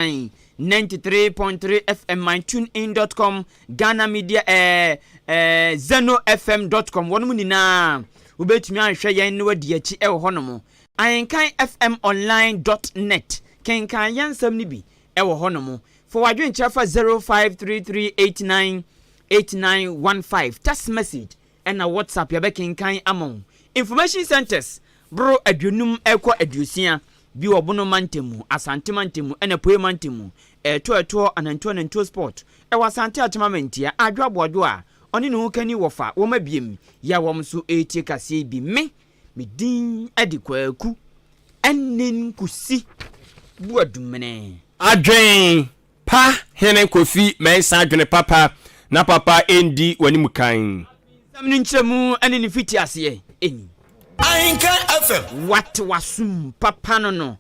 93.3 FM, mytunein.com, Ghana Media, zenofm.com, wɔn mu nyinaa wobɛtumi ahwehwɛ yɛn na wadi akyi wɔ hɔnom. Ahenkan FM online.net, kenkan yɛn nsɛm no bi wɔ hɔnom. Fa w'adwenkyerɛ fa 0533898915, text message ɛna WhatsApp, yɛbɛkenkan ama wo. Information centers boro 50 ɛkɔ 60 bi wɔ Bono mantam, Asante mantam ɛna Poe mantam. Ɛɛto ɛtoɔ anantuo anantuo sport ɛwɔ Asante Akyem Amantia Adwo Aboadwo a ɔne ne ho kani wɔfa wɔn abiem yɛ a wɔn nso ɛretie kaseɛ bi. Me din ɛde Kwaku ɛne Nkusi Buadumene. Adwen pa hene Kofi Mɛnsa, adwene papa na papa ɛndi w'anim kan. Nsɛm no nkyerɛmu ɛne ne fiti aseɛ ɛni. Ahenka FM. Wate wasum papa no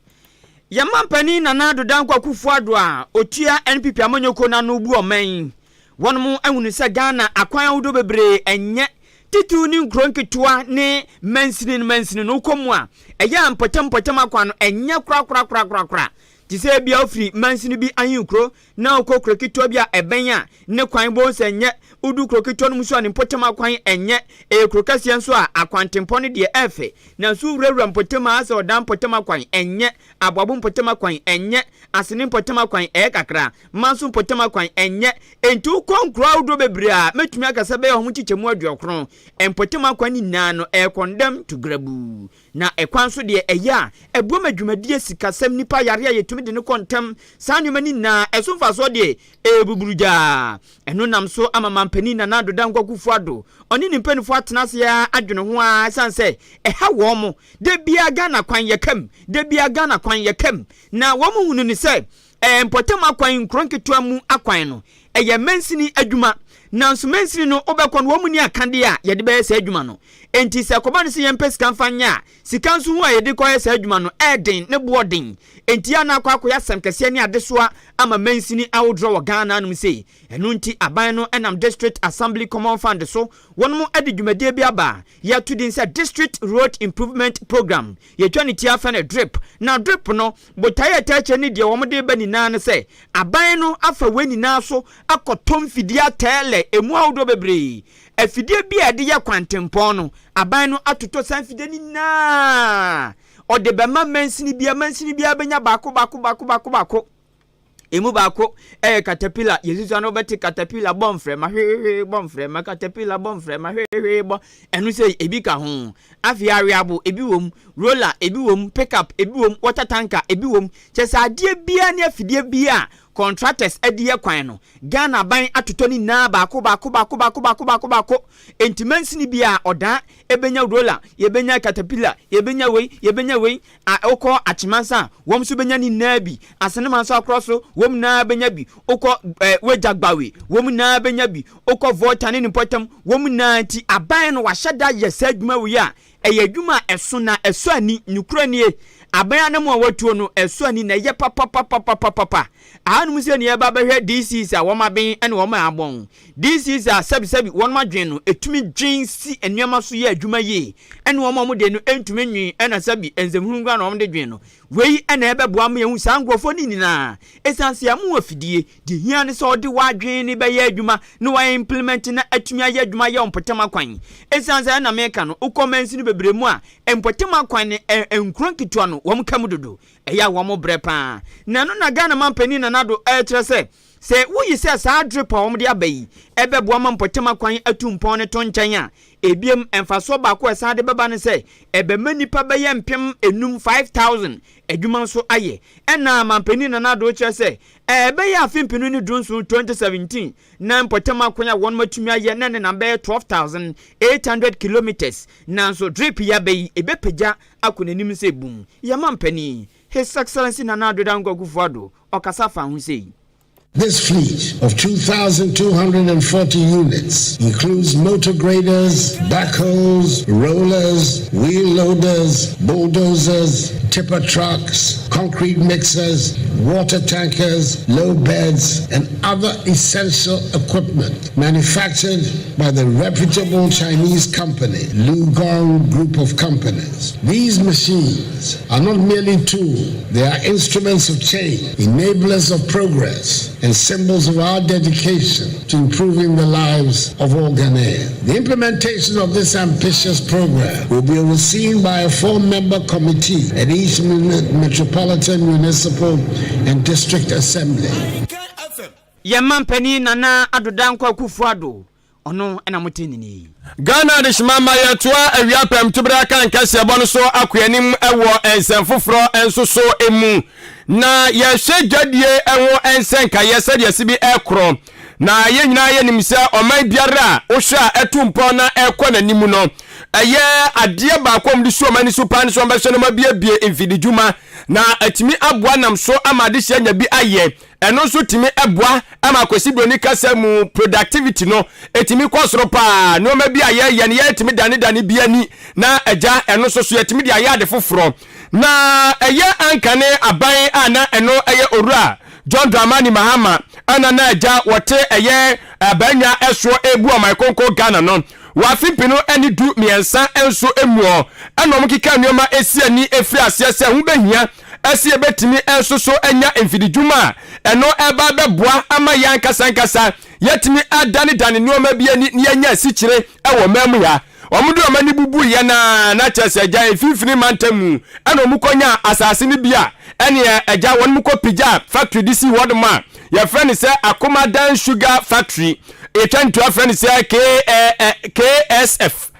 yɛma mpanin Nana Addo Dankwa Akufo Addo a otua NPP amanyɔkuo n'ano bu ɔman. Wɔn ahunu sɛ Ghana akwan ahodoɔ bebree ɛnyɛ titiw ne nkuro nketewa ne mansini no mansini no wokɔ mu a, ɛyɛ a mpɔtam mpɔtam akwan no ɛnyɛ korakorakorakorakora. Te sɛ ebia wofiri mansini bi ahenkuro na wokɔ kuro ketewa bi a ɛbɛn a, ne kwan bɔ sɛ nyɛ. Wodu kuro ketewa no mu so a, ne mpɔtam akwan ɛnyɛ. Ɛyɛ kuro kɛseɛ nso a, akwantempɔn no deɛ ɛfɛ, nanso wurawura mpɔtam a, asɛ ɔdan mpɔtam akwan ɛnyɛ, Aboabo mpɔtam akwan ɛnyɛ, Asene mpɔtam akwan ɛyɛ kakra, Manso mpɔtam akwan ɛnyɛ. Enti wokɔ nkuro ahodoɔ bebree a, mɛtumi aka sɛ bɛyɛ ɔho nkyekyɛmu 90, mpɔtam akwan no nyinaa no ɛyɛ kɔndɛm to grabu. Na ɛkwan so deɛ, ɛyɛ a ɛboa ma dwumadie, sikasɛm, nipa yare a yɛtumi de no kɔ ntɛm, saa nneɛma no nyinaa ɛso mfasoɔ deɛ ɛyɛ buburu gyaa. Ɛno nam so ama mampanin Nana Addo Dankwa Akufo Addo ɔne ne mpanimfoɔ atena ase a adwene ho a, ɛsiane sɛ ɛha wɔn mo da bia Ghana kwan yɛ kam, da bia Ghana kwan yɛ kam, na wɔn hunu ne sɛ mpɔtam akwan, nkuro nketewa mu akwan no ɛyɛ mansini adwuma. Nanso mansini no wobɛkɔ no, wɔn mu ni akadeɛ a yɛde bɛyɛ saa adwuma no. Enti sɛ kɔba no sɛ yɛmpɛ sika mfa nyɛ a, sika nso ho a yɛde kɔyɛ saa adwuma no ɛɛden, ne boɔ den. Enti a na akɔ akɔyɛ asɛm kɛseɛ ne adesoa ama mansini ahodoɔ wɔ Ghana anom sei. Ɛno nti aban no nam District Assembly Common Fund so, wɔn de dwumadie bi aba a yɛato din sɛ District Road Improvement Program. Yɛtwa ne ti afɛ no DRIP. Na DRIP no botaeɛ a ɛtaa kyerɛ ne deɛ wɔn de ba nyinaa ne sɛ aban no afa wei nyinaa so akɔtɔ mfidie atɛɛlɛ emu ahodoɔ bebree. Afidie bi a yɛde yɛ kwantempɔn no, aban no atotɔ saa mfidie no nyinaa, ɔde bɛma mansini bia. Mansini biara bɛnya baako baako baako baako baako. Emu baako ɛyɛ caterpillar. Yɛsusua no, wobɛte caterpillar bɔ mfrɛma hwehwee, bɔ mfrɛma, caterpillar bɔ mfrɛma hwehwee bɔ. Ɛno sɛ ebi ka ho. Afei aweabo ebi wɔ mu, roller ebi wɔ mu, pickup ebi wɔ mu, water tanker ebi wɔ mu. Kyɛ sɛ adeɛ biara ne afidie biara contractors de yɛ kwan no, Ghana aban atotɔ ne nyinaa baako baako baako baako baako baako baako. Enti mansini bi a ɔdaa ebenya roller, yɛbɛnya caterpillar, yɛbɛnya wei, yɛbɛnya wei. A wokɔ Akyemansa a, wɔn nso bɛnya ne nyinaa bi. Asenema nso akorɔ so, wɔn nyinaa bɛnya bi. Wokɔ Wagya Gbawe, wɔn nyinaa bɛnya bi. Wokɔ Volta ne ne mpɔtam, wɔn nyinaa. Nti aban no wahyɛ da yɛ saa adwuma wei a ɛyɛ adwuma a ɛso na ɛsɔ ani. Nokura nie, aban anam a watuo no ɛsɔ ani na ɛyɛ papapapapapapa. Ahanom sɛ nea ɛba bɛhwɛ DCs a wɔn aben ne wɔn a abɔn. DCs a sɛbisɛbi wɔn adwen no ɛtumi dwen si nneɛma so yɛ adwuma yie ɛne wɔn a wɔn deɛ no ɛntumi nwen ɛna sɛbi nsɛmhunu koraa na wɔn de dwen no. Wei ɛna ɛbɛboa ma yɛhu saa nkurɔfoɔ no nyinaa. Ɛsiane sɛ yɛn afidie deɛ hia ne sɛ ɔde w'adwen ne bɛyɛ adwuma na wɔayɛ implement na atumi ayɛ adwuma yɛ mpɔtam akwan. Ɛsiane sɛ ɛna meka no, wokɔ mansini bebree mu a, mpɔtam akwan ne nkuro nketewa no wɔn ka mu dodo, ɛyɛ a wɔn brɛ paa. Na ɛno na Ghana mampanin Nana Addo ɛrekyerɛ sɛ woyi sɛ saa drip a wɔn de aba yi ɛbɛboa ma mpɔtam akwan atu mpɔn ne to nkyɛn a, ebiem mfasoɔ baako a ɛsan de bɛba ne sɛ ɛbɛma nipa bɛyɛ 5000, 5000 adwuma nso ayɛ. Ɛna mampanin Nana Addo kyerɛ sɛ ɛbɛyɛ afe 2017, 2017, na mpɔtam akwan a wɔn atumi ayɛ na ne nam bɛyɛ 12,800 kilometers. Nanso drip yi aba yi ɛbɛpagya akɔ n'anim sɛ bum. Yɛma mpanin His Excellency Nana Addo Dankwa Akufo Addo ɔkasa fa ho sei. This fleet of 2,240 units includes motor graders, backhoes, rollers, wheel loaders, bulldozers, tipper trucks, concrete mixers, water tankers, low beds, and other essential equipment manufactured by the reputable Chinese company, Lugong Group of Companies. These machines are not merely tools, they are instruments of change, enablers of progress, and symbols of our dedication to improving the lives of all Ghanaians. The implementation of this ambitious program will be overseen by a four-member committee at each metropolitan, municipal, and district assembly. Yɛn mampanin Nana Addo Dankwa Akufo-Addo, ɔno na mote ne nne yi. Ghana Adehyema ma yɛtoa awia pɛm tobere aka nkɛseɛbɔ no so akɔ anim wɔ nsɛm foforɔ nso so mu. Na yɛhwɛ dwadie ho nsɛnkaeɛ sɛdeɛ ɛsi bi ɛkorɔ. Na yɛn nyinaa yɛnim sɛ ɔman biara a wohwɛ a ɛtu mpɔn na ɛkɔ n'anim no, ɛyɛ adeɛ baako a wɔde si wɔn ani so paa ne sɛ wɔbɛhwɛ no abiebie mfididwuma na atumi aboa nam so ama adehyeɛ anya bi ayɛ. Ɛno nso tumi boa ma Kwasi Broni kasa mu productivity no tumi kɔ soro paa. Nneɛma bi a yɛyɛ no yɛtumi danedane bi ani na agya ɛno nso so yɛtumi de ayɛ ade foforɔ. Na ɛyɛ ankane aban a na ɛno ɛyɛ Owura John Dramani Mahama ɛna na agya wɔte ɛyɛ abannwa ɛsoɔ ɛbu ɔman kronkron Ghana no wɔ afe mpenu ne 13 nso muɔ ɛna wɔn keka nneɛma ɛsi ani ɛfiri aseɛ sɛ ho bɛhia ɛsɛ yɛbɛtumi nso so anya mfididwuma a ɛno ɛba bɛboa ama yɛn ankasa ankasa yɛatumi adanedane nneɛma bi ani na yɛanya asikyire wɔ man mu ha. Wɔn de wɔn ani bubuu yɛn a na kyerɛ sɛ agya mfimfini mantam mu ɛna wɔn kɔnyaa asase no bi a ɛneɛ agya wɔn kɔ pigyaa factory de sii hɔnom a yɛfrɛ no sɛ Akomadan Sugar Factory, yɛtwa ntua frɛ no sɛ KSF.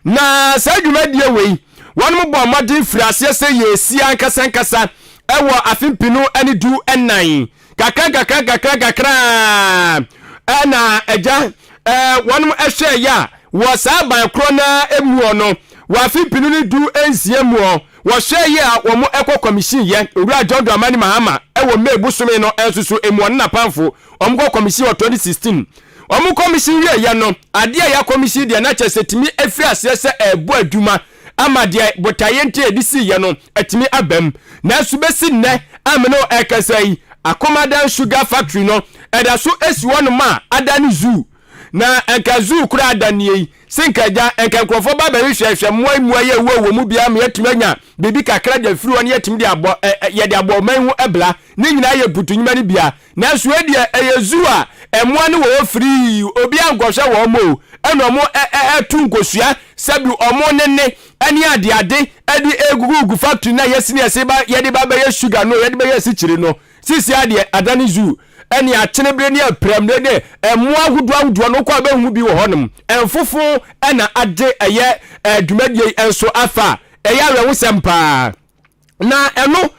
Na saa dwumadie wei wɔnom bɔɔ mmɔden firi aseɛ sɛ yɛresi ankasa ankasa wɔ afe mpenu ne 14 kakra nkakra nkakra nkakra ɛna agya wɔnom hwɛɛyɛ a wɔ saa ban korɔ no ara muɔ no wɔ afe mpenu ne 16 muɔ wɔhwɛɛyɛ a wɔn ɛkɔ kɔmihyin yɛ Owura John Dramani Mahama wɔ May bosome no nso so emuɔ ne napamfo wɔn kɔ kɔmihyin wɔ 2016 Wɔn kɔmihyin wieeɛ no, adeɛ a yɛakɔmihyin deɛ na kyerɛ sɛ ɛtumi afiri aseɛ sɛ ɛrebɔ adwuma ama deɛ botaeɛ nti a yɛde siiɛ no atumi aba mu. Nanso bɛsi nnɛ a me ne wo ɛrekasa yi, Akomadan Sugar Factory no, ɛda so si hɔnom a adane zoo. Na nka zoo koraa adaneɛ yi, se nka agya, nka nkurɔfoɔ ba bɛhwehwɛhwɛ mmoa mmoa yi a ɛwɔ wɔ mu biara ma yɛatumi anya biribi kakra de afiri hɔ na yɛatumi de abɔ, yɛde abɔ ɔman ho abira. Ne nyinaa yɛ mputu nnwuma no bia. Nanso wei deɛ ɛyɛ zoo a mmoa no wɔ hɔ firii, obiara nkɔhwɛ wɔn o, ɛna wɔn ɛto nkosua sɛbi wɔn nene ɛne adeade ɛde ɛgugugu factory no a yɛsi ne yɛsi ba yɛde ba bɛyɛ sugar no yɛde bɛyɛ asikyire no. Sisi adeɛ adane zoo ɛne akyenebere ne apiramire ne mmoa ahodoɔ ahodoɔ no wokɔ a bɛhu bi wɔ hɔnom. Mfofo ɛna agye ɛyɛ dwumadie yi nso afa a ɛyɛ awerɛhosɛm paa. Na ɛno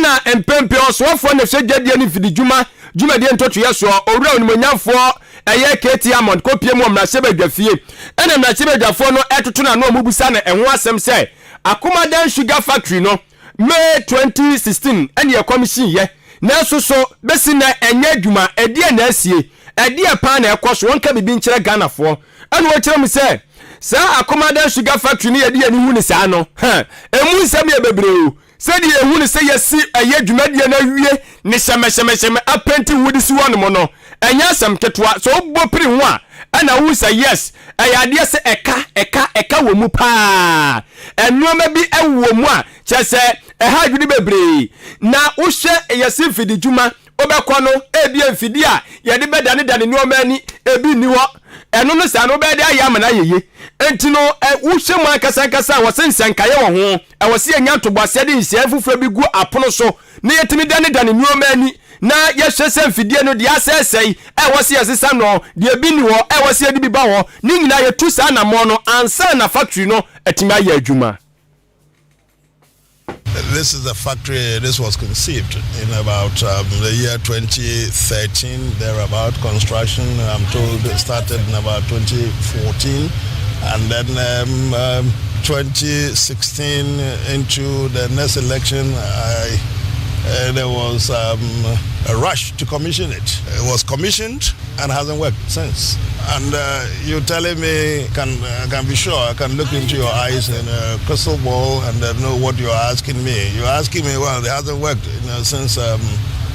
na mpempem ɔsoafoɔ na ɛhwɛ dwadie ne mfididwuma dwumadie ntotoeɛ soɔ, Owura Onimuonyamfoɔ ɛyɛ KT Hammond kɔpie mu wɔ mmarahyɛbadwafie. Ɛna mmarahyɛbadwafoɔ no ɛtoto n'ano a wɔbisa no ɛho asɛm sɛ Akomadan Sugar Factory no May 2016 ɛne ɛkɔmihyin yɛ nanso so bɛsi nnɛ ɛnyɛ adwuma, ɛdeɛn na asie, ɛdeɛn paa na ɛkɔ so, wɔnka biribi nkyerɛ Ghanafoɔ. Ɛna ɔkyerɛ mu sɛ, saa Akomadan Sugar Factory no yɛde yɛn ani hu no saa no, huh, ɛmu nsɛm yɛ bebree o. Sɛdeɛ yɛhu no sɛ yɛasi ɛyɛ dwumadie no awie ne hyɛmɛhyɛmɛhyɛmɛ apɛnti ho de si hɔnom no, ɛnyɛ asɛm ketewa. Sɛ wobɔ piri ho a, ɛna wohu sɛ yes, ɛyɛ adeɛ sɛ ɛka, ɛka, ɛka wɔ mu paa. Nnoɔma bi wɔ mu a, kyerɛ sɛ ɛha adwene bebree. Na wohwɛ yɛse mfididwuma, Wobɛkɔ no, ebia mfidie a yɛde bɛdanedane nneɛma ani, ebi nni hɔ. Ɛno no saa no, wobɛyɛ de ayɛ ama no ayɛ yie. Enti no, wohwɛ mu ankasa ankasa a, wɔse nsɛnkaeɛ wɔ ho. Ɛwɔ sɛ yɛnya ntoboaseɛ de nhyehyɛeɛ foforɔ bi gu apono so na yɛtumi danedane nneɛma ani na yɛhwɛ sɛ mfidie no, deɛ asɛesɛe a ɛwɔ sɛ yɛsesa no, deɛ ebi nni hɔ a ɛwɔ sɛ yɛde bi ba hɔ, ne nyinaa yɛtu saa anammɔn no ansa na factory no atumi ayɛ adwuma. This is a factory, this was conceived in about the year 2013, thereabout. Construction, I'm told, started in about 2014. And then 2016 into the next election, I There was a rush to commission it. It was commissioned and hasn't worked since. And you're telling me, can be sure, I can look into your eyes in a crystal ball and know what you're asking me. You're asking me, well, it hasn't worked since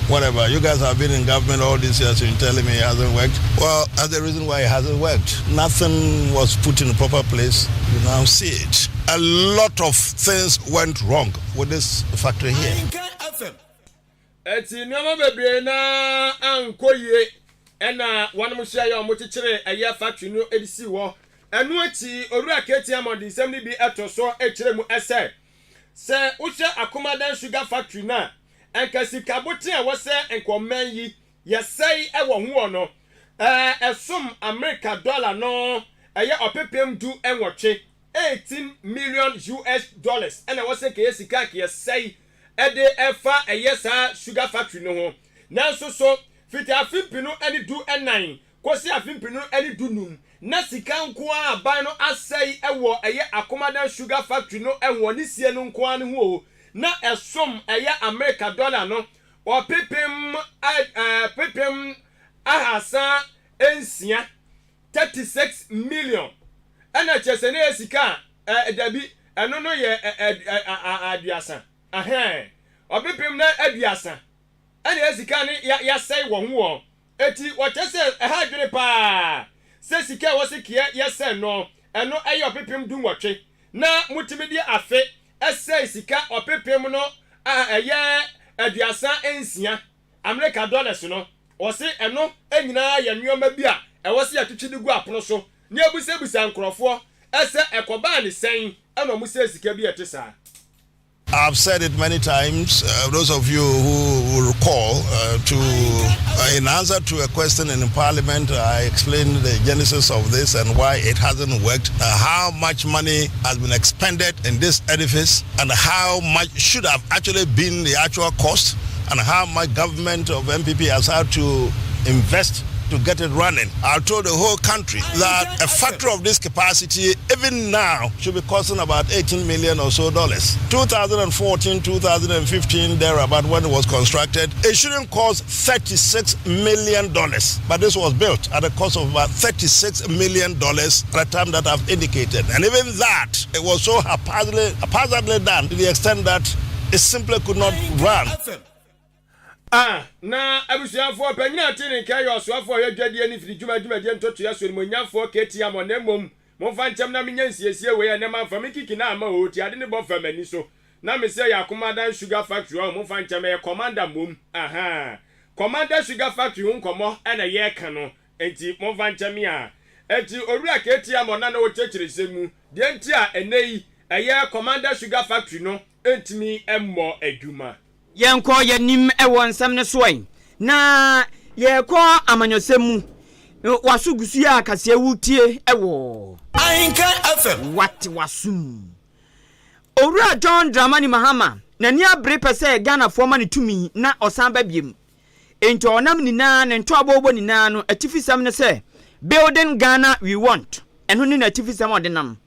whatever. You guys have been in government all these years, you're telling me it hasn't worked. Well, that's the reason why it hasn't worked. Nothing was put in the proper place. You now see it. A lot of things went wrong with this factory here. Eti nneɛma bebree na ankɔ yie ɛna wɔn hyia yɛ a wɔkyekyere ɛyɛ factory no de si hɔ. Ɛno akyi, Owura K.T. Hammond nsɛm no bi ɛto so kyerɛ mu ɛsɛ sɛ wohyɛ Akomadan Sugar Factory no a, ɛnka sika boten a wɔsɛ nkɔmɛn yi yɛsɛe ɛwɔ ho wɔ no ɛsom Amerika dollar no ɛyɛ 18,000, US$18 million, ɛna wɔsɛ nkɛyɛ sika nkɛyɛsɛe ɛde ɛfa ɛyɛ saa sugar factory no ho. Nanso so fiti afe 2014 kɔsi afe 2015 na sika nko a aban no asɛe ɛwɔ ɛyɛ Akomadan Sugar Factory no ɛwɔ ne sie no nko ara no ho o, na ɛsom ɛyɛ America dollar no 36,000,000, 36 million. Ɛna kyerɛ sɛ ne yɛ sika a dabi, ɛno no yɛ ɛ ɛ 30 ahɛn 30,000 ɛna yɛ sika ne yɛasɛe wɔ ho wɔ. Eti wɔkyɛ sɛ ɛha adwene paa sɛ sika a wɔsi keɛ yɛsɛe no, ɛno ɛyɛ 18,000, na mutumi de afe ɛsɛe sika ɔpepem no a ɛyɛ 36 America dollars no. Wɔsi ɛno nyinaa yɛ nneɛma bi a ɛwɔ sɛ yɛtwitwi de gu apono so ne ebusabusa nkurɔfoɔ ɛsɛ ɛkɔbaa ne sɛn ɛna ɔmo sɛ sika bi ɛte saa. I've said it many times. Those of you who will recall, to in answer to a question in Parliament, I explained the genesis of this and why it hasn't worked, how much money has been expended in this edifice, and how much should have actually been the actual cost, and how much government of NPP has had to invest to get it running. I told the whole country that a factory of this capacity, even now, should be costing about 18 million or so dollars. 2014, 2015, thereabout, when it was constructed, it shouldn't cost 36 million dollars. But this was built at a cost of about 36 million dollars at the time that I've indicated. And even that, it was so haphazardly done to the extent that it simply could not run. Ah, na abusuafoɔ, panyin a te ne nka yɛ ɔsoafoɔ a ɔyɛ dwadie ne firi dwuma dwumadie ntotoeɛ so nimonyamfoɔ K.T. Hammond. Na mmom momfa nkyɛm na menya nsiesie wei a ɛnɛ mamfa me kiki na ama o ti ade ne bɔ fa m'ani so na mesɛ yɛ Akomadan Sugar Factory ɔ. Momfa nkyɛm, ɛyɛ Commander mmom. Aha, Commander Sugar Factory ho nkɔmmɔ ɛna yɛreka no, enti momfa nkyɛm a. Enti Owura K.T. Hammond na wɔkyerɛkyerɛ nsɛm mu deɛ nti a ɛnɛ yi ɛyɛ Commander Sugar Factory no ntumi mmɔ adwuma. Yɛnkɔ yɛnim ɛwɔ nsɛm no so ɛ na yɛkɔ amanyɔsɛm mu. Waso gu so yi a kaseɛ wotie ɛwɔ Ahinka FM. Wate wasom. Owura John Dramani Mahama n'ani abere pɛ sɛ Ghanafoɔ ma ne tumi na ɔsan ba biem, enti ɔnam nyinaa ne ntoabɔbɔ nyinaa no atifisɛm ne sɛ "Building Ghana We Want". Ɛno ne n'atifisɛm a ɔde nam.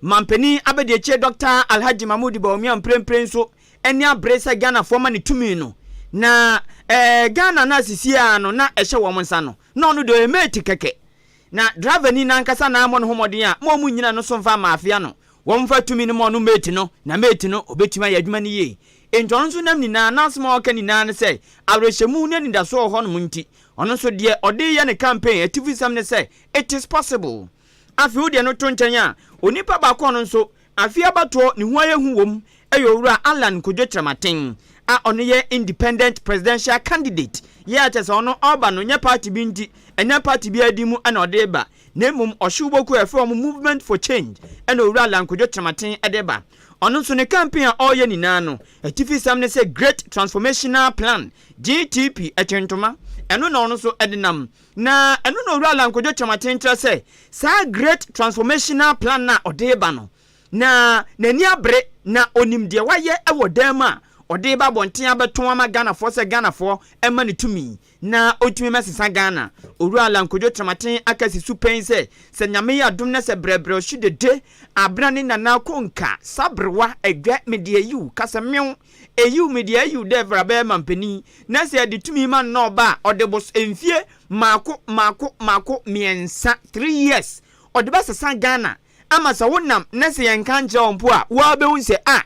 Mampanin abadiakyire Dr Alhaji Mahmood Bawumia mprempren nso ani abere sɛ Ghanafoɔ ma ne tumi no na Ghana no asisi a no na ɛhyɛ wɔn nsa no, na ɔno deɛ ɔyɛ mate kɛkɛ na driver ni nankasa na amɔ ne ho mmɔden a ma ɔmu nyina no so mfa ama afea no. Wɔmfa tumi no ma ɔno mate no, na mate no obɛtumi ayɛ adwuma no yie. Enti ɔno nso nam nyinaa n'asɛm a ɔka nyinaa ne sɛ awerɛhyɛmu ne anidasoɔ wɔ hɔnom, nti ɔno nso deɛ ɔde yɛ ne campaign atifisɛm ne sɛ "It is possible". Afei wodeɛ no to nkyɛn a, onipa baako ɔno nso afei abatoɔ ne ho ayɛ hu wom ɛyɛ Owura Alan Kodwo Kyerɛmaten a ɔno yɛ independent presidential candidate yɛ akyɛ sɛ ɔno ɔba no nyɛ party bi nti, ɛnyɛ party bi adi mu ɛna ɔde ba, na mmom ɔhyew bɔku a ɛfrɛ wɔn Movement for Change ɛna Owura Alan Kodwo Kyerɛmaten ɛde ba. Ɔno nso ne campaign a ɔreyɛ nyinaa no atifi sɛm ne sɛ Great Transformational Plan, GTP ɛkyɛntoma. Ɛno na ɔno nso ɛde nam, na ɛno na Owura Alan Kodwo Kyerɛmaten kyerɛ sɛ saa Great Transformational Plan na ɔde ba no na n'ani abere na onim deɛ wayɛ wɔ dan mu a. ɔde ba abɔnten abɛtɔn ama Ghanafoɔ sɛ Ghanafoɔ ɛma ne tumi na ɔntumi mɛsesa Ghana. Owura Alan Kojo Kyerematen aka si so pɛn sɛ sɛ Nyame yɛ adom na sɛ brɛbrɛ ɔhye dede abena ne nana konka sabrewa ɛdwɛ mede ayiw kasɛ mew eyiw mede ayiw dɛ vra bɛyɛ mampanin na sɛ yɛde tumi ma no na ɔba a ɔde bos mfie maako maako maako mmiɛnsa, 3 years, ɔde bɛsesa Ghana ama sɛ wonam na sɛ yɛnka nkyerɛ wo mpo a, woa bɛhu sɛ a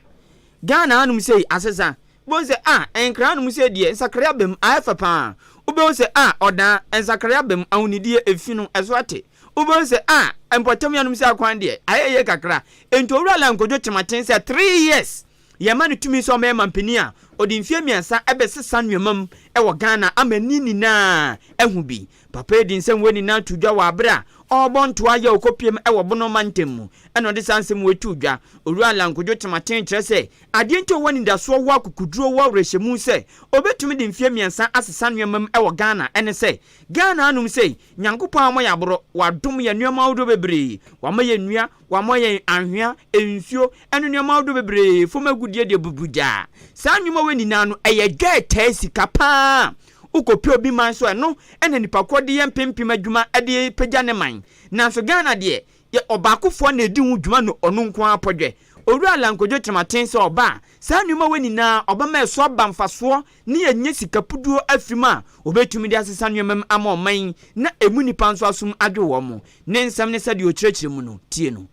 Ghana anom sei asesa. Wobɛhu sɛ a Nkra anom sei deɛ nsakraeɛ aba mu, ayɛ fɛ paa. Wobɛhu sɛ a ɔdaa nsakraeɛ aba mu, ahonidie efi no ɛso ate. Wobɛhu sɛ a mpɔtam yi anom sɛ akwan deɛ ayɛ yie kakra. Enti Owura Alan Kojo Kyerematen sɛ 3 years yɛma no tumi sɛ ɔmɛyɛ mampanin a, ɔde mfeɛ 3 ɛbɛsesa nneɛma mu ɛwɔ Ghana ama ani nyinaa ɛho bi. Papa yi di nsɛm wei nyinaa to dwa wɔ abere a ɔrebɔ ntoa yɛ ɔkɔpiem ɛwɔ Bono mantam mu ɛna ɔde saa nsɛm wei to dwa. Owura Alan Kojo Kyerematen kyerɛ sɛ adeɛ nti ɔwɔ anidasoɔ, wɔ akokoduro, wɔ awerɛhyɛmu sɛ ɔbɛtumi de mfeɛ 3 asesa nneɛma mu ɛwɔ Ghana ɛne sɛ Ghana anom sɛ Nyankopɔn a wɔyɛ aborɔ wadom yɛ nneɛma ahodoɔ bebree, wama yɛ nnua, wama yɛn anhwea, nsuo ɛne nneɛma ahodoɔ bebree, fam agudeɛ deɛ bubugyaa. Saa nneɛma wei nyinaa no ɛyɛ dwa ɛtaa sika paa. Wokɔpɛ obi man so, ɛno ɛna nipa korɔ de yɛ mpempem adwuma ɛde pagya ne man. Nanso Ghana deɛ, yɛ ɔbaakofoɔ na ɛdi ho dwuma no ɔno nko ara pɔdwɛ. Owura Alan Kojo Kyerematen sɛ ɔba a, saa nneɛma wei nyinaa ɔbɛma ɛso aba mfasoɔ ne yɛnyɛ sika puduo afiri mu a wɔbɛtumi de asesa nneɛma mu ama ɔman yi na emu nipa nso asom adwo wɔn mo. Ne nsɛm ne sɛdeɛ ɔkyerɛkyerɛ mu no, tie no.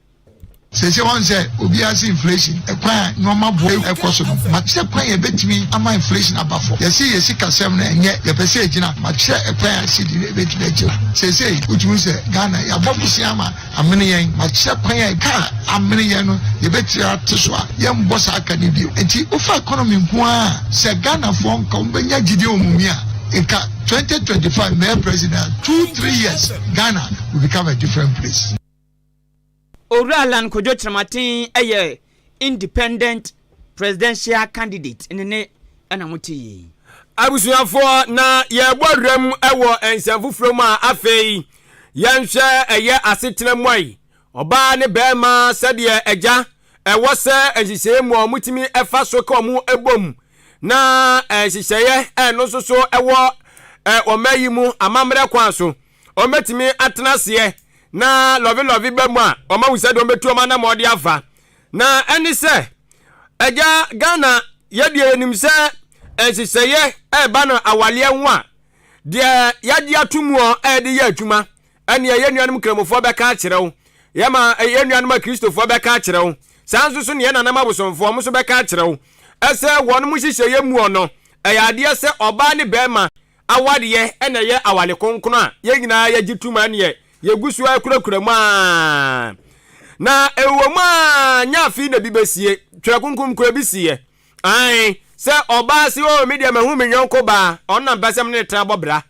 Sese wɔn sɛ obiara se inflation, ɛkwan a nneɛma boɔ ɛkɔ so no, makyerɛ kwan yɛ bɛtumi ama inflation aba fam. Yɛsi yɛsi kasɛm no ɛnyɛ yɛpɛ sɛ egyina, makyerɛ ɛkwan a cedi no ebɛtumi agyina. Sese wotumi sɛ Ghana yɛabɔ bosia ama amene yɛn, makyerɛ kwan a kaa amene yɛn no yɛbɛtumi ate so a yɛmbɔ saa aka no bio. Nti wofa economy nko ara, sɛ Ghanafoɔ nka wɔn bɛnya gyidie wɔ mu mi a, nka 2025 mɛyɛ president, 2, 3 years, Ghana will become a different place. Owura Alan Kojo Kyerematen yɛ independent presidential candidate ne ɛna mo te yi. Abusuafoɔ, na yɛbɔ awuram wɔ nsɛm foforɔ mu a, afei yɛnhwɛ ɛyɛ asetena mu ayi ɔbaa ne bɛrima sɛdeɛ agya ɛwɔ sɛ nhyehyɛeɛ mu a wɔtumi ɛfa so ka wɔn bom na nhyehyɛeɛ ɛno nso so ɛwɔ ɔma yi mu amammerɛ kwan so wɔbɛtumi atena aseɛ na lɔvelɔve bɛ mu a wɔn ahu sɛdeɛ wɔbɛtu wɔn anam ɔde afa. Na ɛne sɛ agya Ghana yɛdeɛ yɛnim sɛ nhyehyɛeɛ ɛreba no awaleɛ ho a, deɛ yɛagye ato mu ɔ ɛde yɛ adwuma, ɛneɛ yɛn nuanom Nkramofoɔ bɛka akyerɛ wo, yɛma yɛn nuanom Akristofoɔ bɛka akyerɛ wo, saa nso so ne yɛn nanam abosomfoɔ mo nso bɛka akyerɛ wo ɛsɛ wɔn mo nhyehyɛeɛ mu ɔ no ɛyɛ adeɛ sɛ ɔbaa ne bɛrima awadeɛ ɛna ɛyɛ awale kronkron a yɛn nyinaa yɛgye tum a neɛ yɛgu so akurakura mu a. Na ɛwɔ mu a nyɛ afei na bi bɛsie twerɛ kronkron kura bi siiɛ ae sɛ ɔbaa se o, me deɛ mahu me nyɔnko baa, ɔno na mpɛ sɛ me ne ne tena bɔ bra.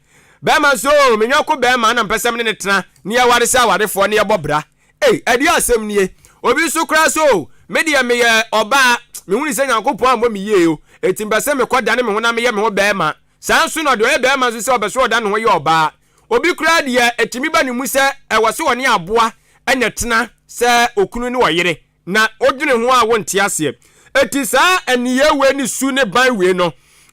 Bɛrima nso o, me nyɔnko bɛrima na mpɛ sɛ me ne ne tena ne yɛware sɛ awarefoɔ ne yɛbɔ bra. Ei, ɛdeɛ asɛm nie. Obi nso koraa so o, me deɛ meyɛ ɔbaa, mehunu sɛ Nyankopɔn ammɔ me yie o, enti mpɛ sɛ mekɔ dane me ho na meyɛ me ho bɛrima. Saa nso na ɔde ɔyɛ bɛrima nso sɛ ɔbɛ so ɔda ne ho yɛ ɔbaa. Obi koraa deɛ, ɛtumi ba ne mu sɛ ɛwɔ sɛ ɔne aboa ɛna tena sɛ okunu ne ɔyere, na wodwene ho a wonte aseɛ. Eti saa nneyɛɛ wei ne su ne ban wei no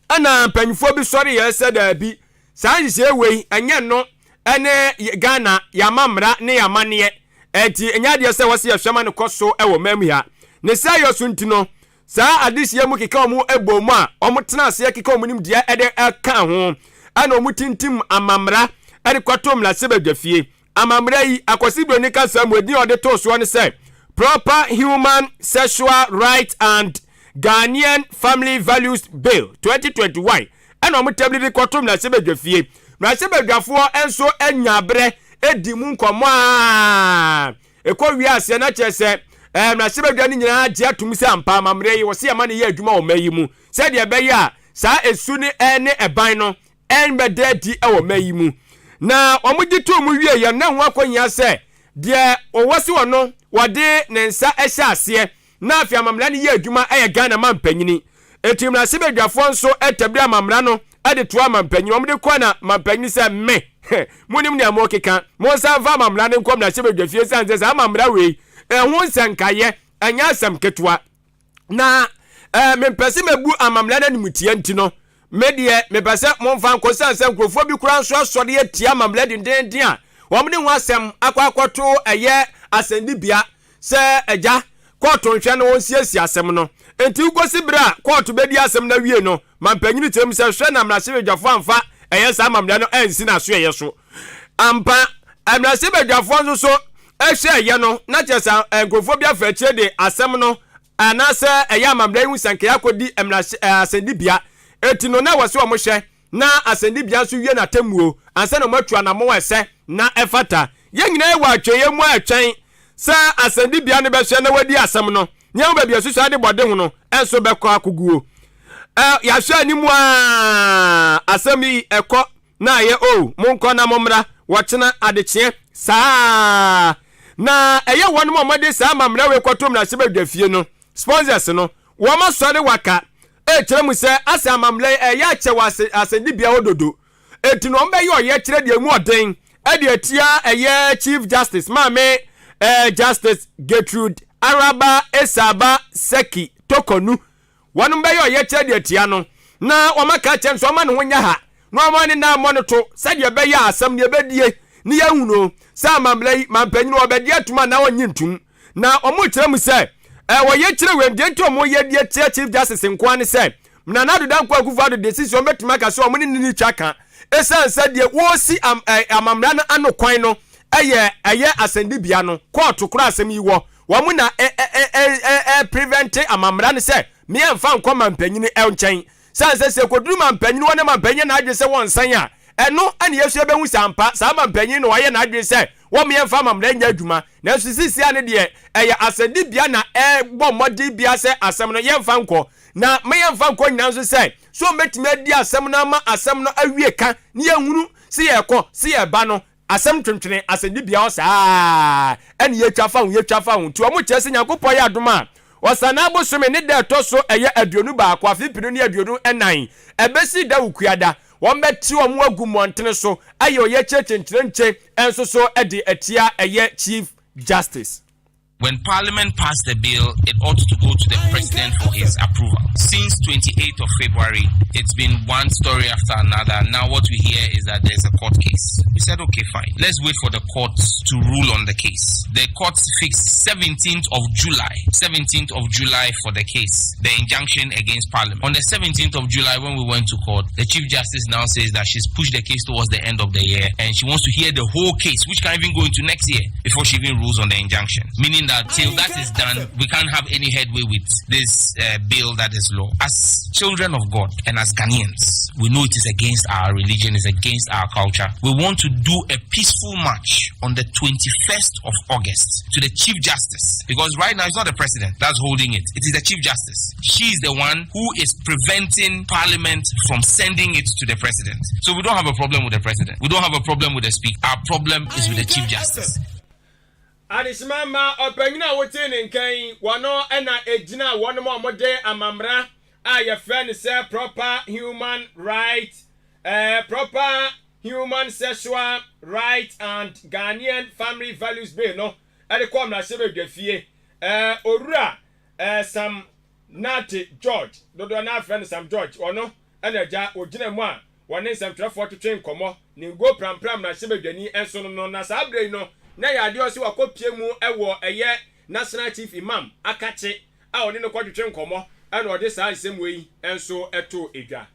ɛna mpanyinfoɔ bi sɔre yɛ sɛ daabi, saa nhyehyɛeɛ wei ɛnyɛ no ɛne Ghana yɛama mmara ne yɛamanneɛ, ɛnti ɛnyɛ adeɛ sɛ wɔsi yɛhwɛ ma no kɔ so ɛwɔ mmaa mu ha. Ne saa yɛ so nti no, saa adehyia mu keka wɔn bɔ mu a wɔn tena aseɛ keka wɔn nimdeɛ ɛde ɛka ho ɛna wɔn tintim amammerɛ ɛde kɔto mmarahyɛbadwafie. Amammerɛ yi, Akwasi Broni kasa mu edin a ɔde too soɔ ne sɛ Proper Human Sexual Right and Ghanaian Family Values Bill 2021 ɛna wɔn tabili de kɔto mmarahyɛbadwafie. Mmarahyɛbadwafoɔ nso anya aberɛ edi mu nkɔmmɔ a ɛkɔ wie aseɛ na kyerɛ sɛ mmarahyɛbadwa no nyinaa gye atum sɛ ampa amammerɛ yi wɔsi ama no yɛ adwuma wɔ mma yi mu sɛdeɛ ɛbɛyɛ a saa esu ne ɛne ɛban no ɛnbɛda adi wɔ mma yi mu. Na wɔn gye too mu wie yɛn na ho akɔnyia sɛ deɛ wɔwɔ si wɔ no wɔde ne nsa hyɛ aseɛ na afei amammerɛ no yɛ adwuma yɛ Ghana ma mpanyini. Eti mmarahyɛbadwafoɔ nso tabiri amammerɛ no de toa mampanyini. Wɔn de kɔ na mampanyini sɛ me monim nea mokeka, monsan mfa amammerɛ no nkɔ mmarahyɛbadwafie sane sɛ saa amammerɛ wei ɛho nsɛnkayɛ ɛnyɛ asɛm ketewa. Na Ɛɛ, mempɛ sɛ mɛbu amammerɛ no animtia nti no, me deɛ mepɛ sɛ momfa nkɔ sane sɛ nkurɔfoɔ bi koraa nso asɔre atia amammerɛ dendeenden a wɔn de ho asɛm akɔ akɔto ɛyɛ asɛnnibea sɛ agya kɔɔto nhwɛ na wɔnsiesie asɛm no. Enti wokɔsi berɛ a kɔɔto bɛdi asɛm no awie no, mampanyini kyerɛ mu sɛ hwɛ na mmarahyɛbadwafoɔ amfa ɛyɛ saa amammerɛ no ansi n'asoɛeɛ so. Ampa, mmarahyɛbadwafoɔ nso so hwɛeɛ no, na kyerɛ sɛ nkurɔfoɔ bi afa akyire de asɛm no anaasɛ ɛyɛ amammerɛ yi ho sɛnkaeɛ akɔdi mmarahyɛ asɛnnibea. Enti no, na ɛwɔ sɛ wɔhwɛ na asɛnnibea nso wie n'atemmuo ansa na wɔatu anammɔn a ɛsɛ na ɛfata. Yɛn nyinaa wɔ atwɛeɛ mu a ɛtwɛn sɛ asɛnnibea no bɛhwɛ na wɔadi asɛm no, na yɛahu baabi a susuade bɔde ho no nso bɛkɔ akɔguo. Ɛ, yɛahwɛ anim a asɛm yi ɛkɔ na ayɛ o, monkɔ na mommra, wɔkyena adekyeɛ, saa na ɛyɛ wɔnom a wɔde saa amammerɛ wei kɔto mmarahyɛbadwafie no, sponsors no, wɔn asɔre waka ɛrekyerɛ mu sɛ asɛ amammerɛ yi ɛyɛ akyɛ wɔ asɛnnibea hɔ dodo, enti no wɔbɛyɛ ɔyɛkyerɛ deɛ emu ɔden ɛde atia ɛyɛ Chief Justice Maame eh, Justice Gertrude Araba Esaba Seki Tokonu. Wɔnom bɛyɛ ɔyɛkyerɛ de atia no, na wɔaka akyerɛ no sɛ ɔmma ne ho nyɛ ha, na wɔmma ne nan mmɔ no to, sɛdeɛ ɛbɛyɛ a asɛm no yɛbɛdie ne yɛahunu sɛ amammerɛ yi mampanyini ɔbɛgye atum anaa ɔnnye ntum. Na wɔkyerɛ mu sɛ, ɛɛ ɔyɛkyerɛ wei no, deɛ nti a wɔyɛ de atia Chief Justice nko ara ne sɛ, Nana Addo Dankwa Akufo-Addo deɛ sisi wɔbɛtumi aka sɛ wɔn ne no retwa ka, ɛsiane sɛ deɛ wɔresi am, ɛɛ amammerɛ no ano kwan no yɛ ɛyɛ asɛnnibea no, kɔɔto koraa asɛm yi wɔ. Wɔn na ɛ ɛ ɛ ɛ ɛ ɛ prevente amammra no sɛ me ɛnfa nkɔ mampanyini ɛ nkyɛn. Sane sɛ sɛ ɛkɔduru mampanyini hɔ na mampanyini yɛ n'adwene sɛ wɔnsan a, ɛno ɛna yɛso yɛbɛhu sɛ ampa saa mampanyini na wayɛ n'adwene sɛ wɔn yɛnfa amammra nyɛ adwuma. Nanso seesei a no deɛ ɛyɛ asɛnnibea na ɛrebɔ mmɔden biara sɛ asɛm no yɛnfa nkɔ. Na ma yɛnfa nkɔ nyinaa nso sɛ sɛ wɔbɛtumi adi asɛm no ama asɛm no awie ka na yɛahunu sɛ yɛrekɔ sɛ yɛreba no. Asɛm twentwene asɛnnibea hɔ saa ara ɛne yɛtwa fa ho yɛtwa fa ho nti wɔn kyerɛ sɛ Nyankopɔn yɛ adom a Ɔsanaa bosome ne da ɛtɔ so ɛyɛ 21 afe 2024 ɛbɛsi da Wukuada wɔn bɛte wɔn agu mmɔntene so ayɛ ɔyɛkyerɛ kyenkyerenkye nso so de atia ɛyɛ Chief Justice. When Parliament passed the bill, it ought to go to the president for his approval. Since 28th of February, it's been one story after another. Now what we hear is that there's a court case. We said, okay, fine. Let's wait for the courts to rule on the case. The court fixed 17th of July, 17th of July for the case, the injunction against Parliament. On the 17th of July, when we went to court, the Chief Justice now says that she's pushed the case towards the end of the year and she wants to hear the whole case, which can even go into next year before she even rules on the injunction. Meaning that till that is done, we can't have any headway with this uh, bill that is law. As children of God and as Ghanaians, we know it is against our religion, it's against our culture. We want to do a peaceful march on the 21st of August to the Chief Justice because right now it's not the president that's holding it, it is the Chief Justice. She is the one who is preventing Parliament from sending it to the president. So we don't have a problem with the president. We don't have a problem with the speaker. Our problem is with the Chief Justice. Adehyema mma ɔpanyin a wotee ne nka yi, wɔno na egyina wɔnom a wɔde amammra a yɛfrɛ no sɛ Proper Human Right, eh, Proper Human Sexual Right and Ghanaian Family Values Bill no de kɔɔ mmarahyɛbadwafie. Eh, Owura eh, Sam Nartey George, dodoɔ no ara frɛ no Sam George, ɔno na agya ogyina mu a wɔne nsɛmtwerɛfoɔ twetwe nkɔmmɔ, ne Ngo Prampram mmarahyɛbadwani nso no no, na saa berɛ yi no na ɛyɛ adeɛ a ɔse wakɔpue mu wɔ ɛyɛ National Chief Imam Akakye a ɔne no kɔtwetwe nkɔmmɔ na ɔde saa nsɛm wei nso too dwa.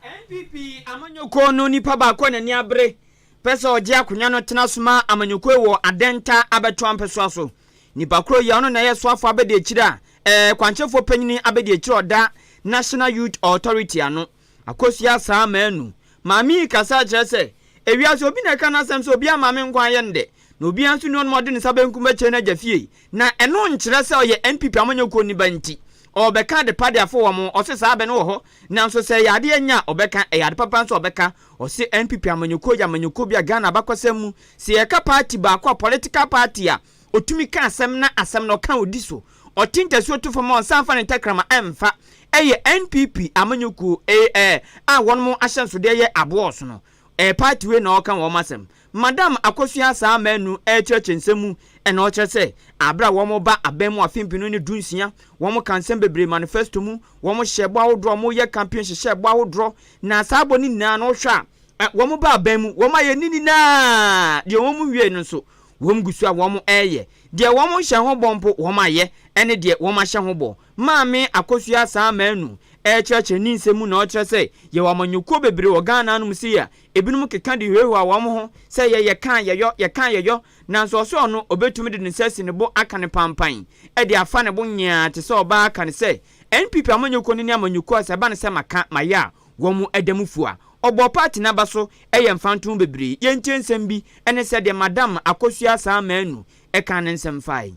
NPP amanyɔkuo no nipa baako a n'ani abere pɛ sɛ ɔgye akonnwa no tena so ma amanyɔkuo yi wɔ Adenta abɛtoa mpɛsoa so. Nipa korɔ yi a ɔno na ɛyɛ soafoɔ abɛdiakyire a ɛɛ kwankyerɛfoɔ panyini abɛdiakyire a ɔda National Youth Authority ano, Akosua Saa Manu. Maame yi kasa kyerɛ sɛ, ewiase obi na ɛka n'asɛm sɛ obiara maame nkwa ayɛ no dɛ, na obiara nso nni hɔnom a ɔde ne nsa benkum bɛkyerɛ n'agya fie, na ɛno nkyerɛ sɛ ɔyɛ NPP amanyɔkuo no ba nti ɔrebɛka adepa de afo wɔn. Ɔse saa abɛ no wɔ hɔ, nanso sɛ ɛyɛ adeɛ nyɛ a ɔbɛka, ɛyɛ ade papa nso a ɔbɛka. Ɔse NPP amanyɔkuo yɛ amanyɔkuo bi a Ghana abakɔsɛm mu, sɛ yɛka party baako a, political party a, ɔtumi ka asɛm na asɛm no ɔka a ɔdi so. Ɔte ntasuo to fam a ɔnsan mfa ne tɛkrɛma ɛmfa. Ɛyɛ NPP amanyɔkuo a wɔnom ahyɛnsodeɛ yɛ aboɔsono. Ɛyɛ party wei na ɔreka wɔn asɛm. Madam Akosua Asaa Manu rekyerɛkyerɛ nsɛm mu na ɔkyerɛ sɛ aberɛ a wɔn ba aban mu afe mpenu ne du nsia, wɔn ka nsɛm bebree manifesto mu, wɔn hyɛ bɔ ahodoɔ, wɔn yɛ campaign hyehyɛ bɔ ahodoɔ, na saa bɔ no nyinaa no wohwɛ a, wɔn ba aban mu, wɔn ayɛ ne nyinaa, deɛ wɔn nwiei no nso wɔn gu so a wɔn reyɛ, deɛ wɔn nhyɛ ho bɔ mpo wɔn ayɛ, ɛne deɛ wɔn ahyɛ ho bɔ. Maame Akosua Asaa Manu rekyerɛkyerɛ ne nsɛm mu na ɔkyerɛ sɛ yɛwɔ amanyɔkuo bebree wɔ Ghana anom sei a ebinom keka de huahua wɔn ho sɛ yɛ yɛka a yɛyɔ, yɛka a yɛyɔ, nanso ɔse ɔno ɔbɛtumi de ne nsa asi ne bo aka no pampan de afa ne bo nyeaa te sɛ ɔbaa aka no sɛ NPP amanyɔkuo no ne amanyɔkuo a sɛ ɛba no sɛ maka mayɛ a wɔn da mu fua. Ɔbɔɔ party no aba so yɛ mfantoho bebree. Yɛntie nsɛm bi ne sɛdeɛ Madam Akosua Asaa Manu kaa ne nsɛm fae.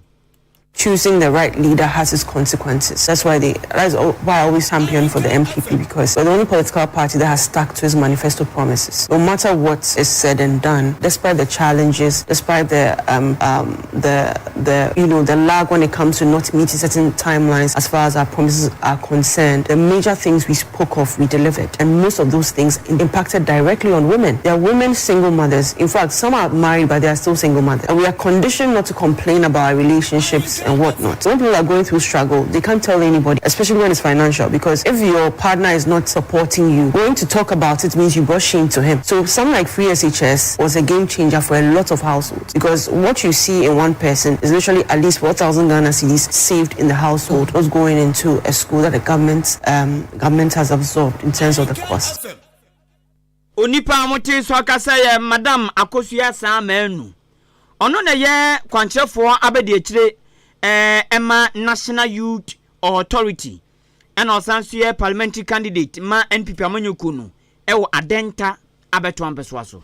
Choosing the right leader has its consequences. That's why they that's why I always champion for the NPP, because we're the only political party that has stuck to its manifesto promises. No matter what is said and done, despite the challenges, despite the the the you know the lag when it comes to not meeting certain timelines as far as our promises are concerned, the major things we spoke of, we delivered. And most of those things impacted directly on women. There are women single mothers. In fact, some are married, but they are still single mothers. And we are conditioned not to complain about our relationships and whatnot. So when people are going through struggle, they can't tell anybody, especially when it's financial, because if your partner is not supporting you, going to talk about it means you brought shame to him. So something like free SHS was a game changer for a lot of households, because what you see in one person is literally at least 4,000 Ghana cedis saved in the household, was going into a school that the government, government has absorbed in terms of the cost. Onipa a motee so akasa yɛ Madam Akosua Asaa Manu. Ɔno na ɛyɛ kwankyerɛfoɔ abadiakyire ɛma National Youth Authority ɛna ɔsan nso yɛ parliamentary candidate ma NPP amanyɔkuo no ɛwɔ Adenta abɛtoa mpɛsoa so.